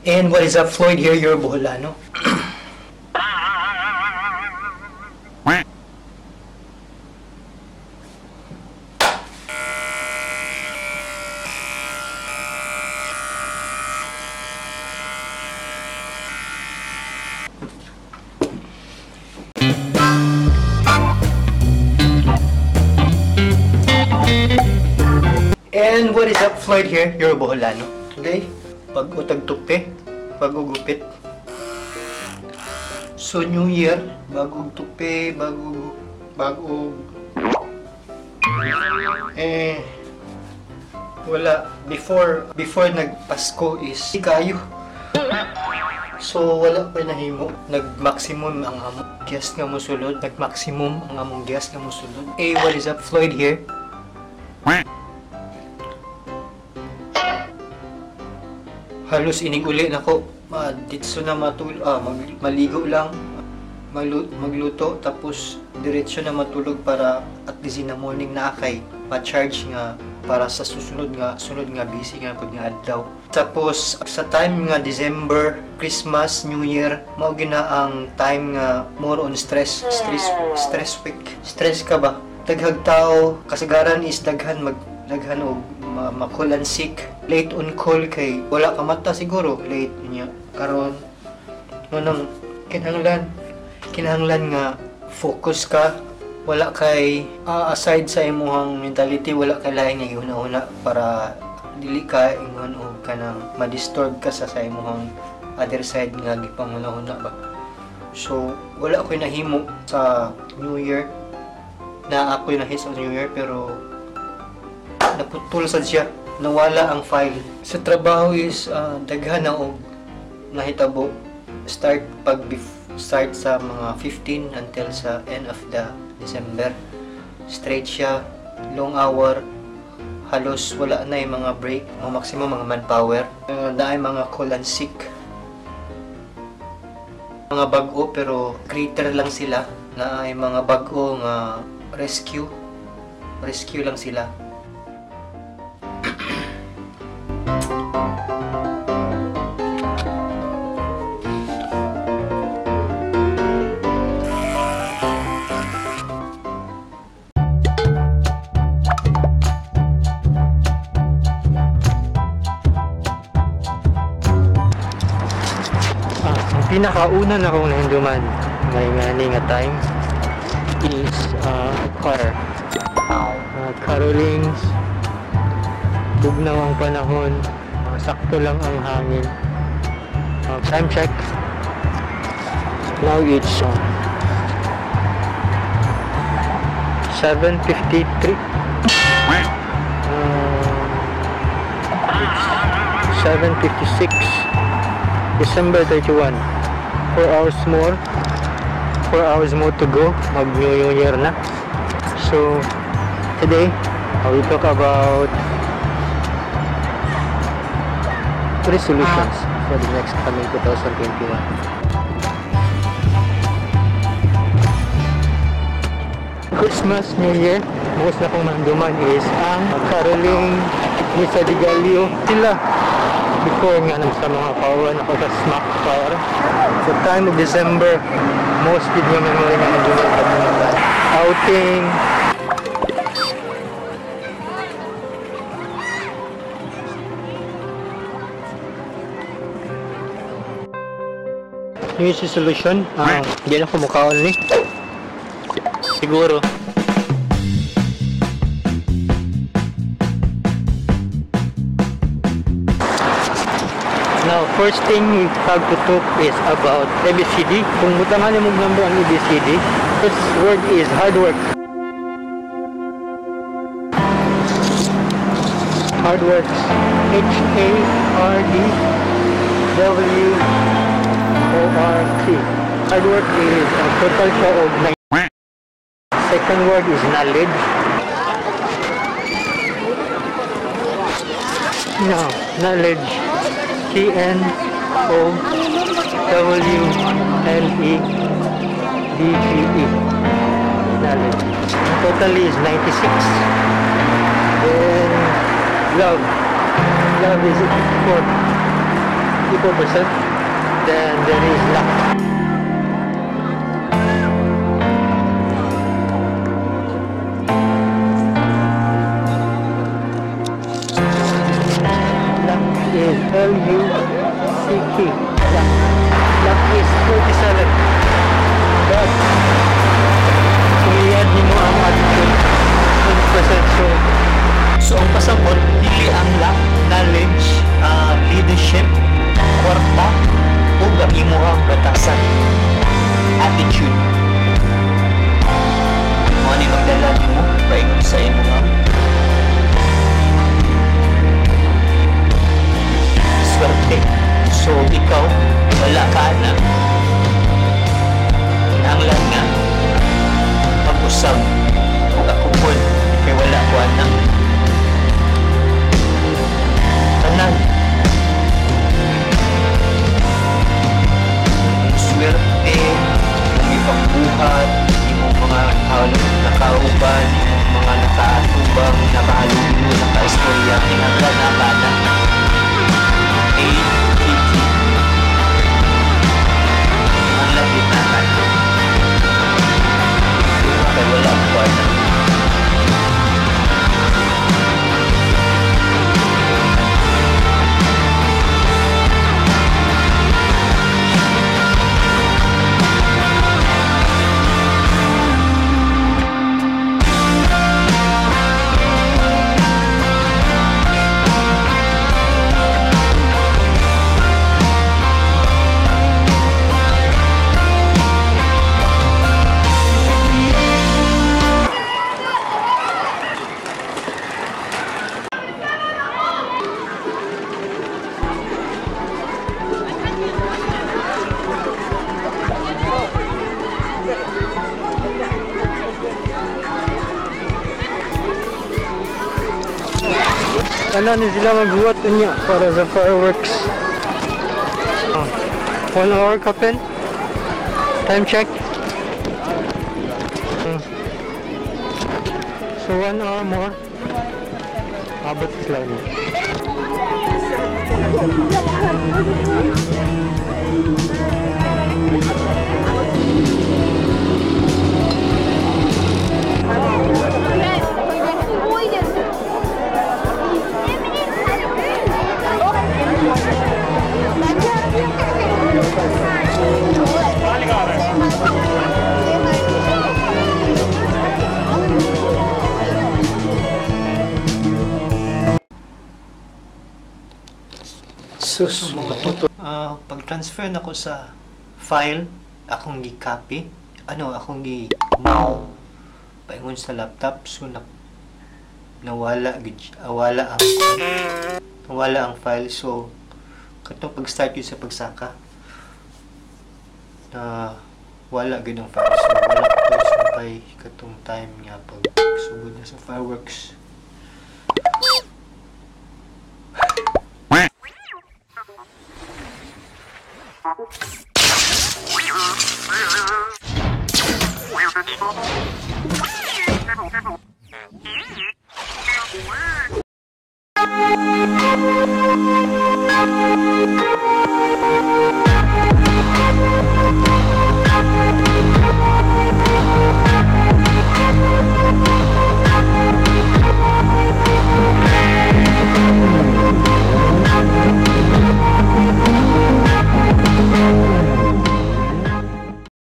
And what is up, Floyd here, your Boholano. And what is up, Floyd here, your Boholano. Today, pag-utag tupi, pag-ugupit. So, New Year, bagong tupi, bago, bago, eh, wala, before nagpasko is, kayo. So, wala pa nahimo. Nag-maximum ang among guest nga musulod. Nag-maximum ang among guest nga musulod. Hey, what is up, Floyd here. Halos inig uli nako. Ditso na maligo lang, magluto, tapos diretso na matulog para at least in the morning na kay ma-charge nga para sa susunod nga sunod nga busy nga pud nga adlaw. Tapos sa time nga December, Christmas, New Year, mao gina ang time nga more on stress, stress, stress week. Stress ka ba? Daghag tao, kasagaran is daghan mag daghan og ma-call and sick, late on call kay wala ka mata siguro, late niya. Karon no nang kinahanglan nga focus ka, wala kay aside sa imuhang mentality, wala kay lain nga gihuna-huna para dili ka ingon og kanang ma-disturb ka sa imuhang other side nga gipanghuna-huna ba. So wala ko'y nahimo sa New Year, na ako'y nahit sa New Year pero naputol sad siya, nawala ang file. Sa trabaho is daghan na og nahitabo, start pag start sa mga 15 until sa end of the December. Straight siya, long hour, halos wala na yung mga break, mga maximum mga manpower. Naay mga call and sick. Mga bag-o pero greeter lang sila, naay mga bag-o nga rescue. Rescue lang sila. Ang pinakauna na akong nahinduman may ngani nga time is choir. Carolings, bugnaw ang panahon, sakto lang ang hangin. Time check. Now it's 7:53. It's 7:56. December 31. 4 hours more. 4 hours more to go. Mag New Year na. So today I will talk about resolutions for the next coming 2021. Christmas, New Year, most na kong manduman is ang caroling, Misa de Gallo. Sila before nga nang sa mga power ako sa Smack Power. So time of December, most gid nga memory nga nanduman pag mga outing. New Year's resolution, hindi na kumukaon ni. Siguro. Now, first thing we have to talk is about ABCD. Kung butangan niyo mong number ang ABCD, first word is hard work. Hard work. H A R D W O R K. Hard work is a total siya of 9. Second word is knowledge. Now, knowledge. K N O W L E D G E. Knowledge. Total is 96. Then love. Love is 4. 94%, then there is luck. Luck is L-U-C-K. Luck. Luck is 47. But kung i-add nimo ang attitude, 100%. So ang pasabot, dili ang luck, knowledge, leadership, kwarta, ug ang imuhang batasan. Attitude. Mao ni magdala nimo paingon sa imuhang swerte. So ikaw, wala ka na kinahanglan nga pag-usab ug ako pod kay wala ko ana. Tanan swerte, imong ipagbuhat, imong mga nakauban, imong mga nakaatubang, nakahalubilo, nakaistorya, kinahanglan na ka na. A, T, T. Kinahanglan din na ka na. Kay wala ko ana. Ano ni sila magbuhat niya para sa fireworks. 1 hour kapin. Time check. So 1 hour more. Abot sila niya. Sus, pag-transfer na ko sa file, akong gi-copy, akong gi-now, paingon sa laptop, so nawala, nawala ang file. So, katong pag-start yun sa pagsaka, na wala gid ang file. So, wala ko sumpay katong time nga pag sugod na sa fireworks.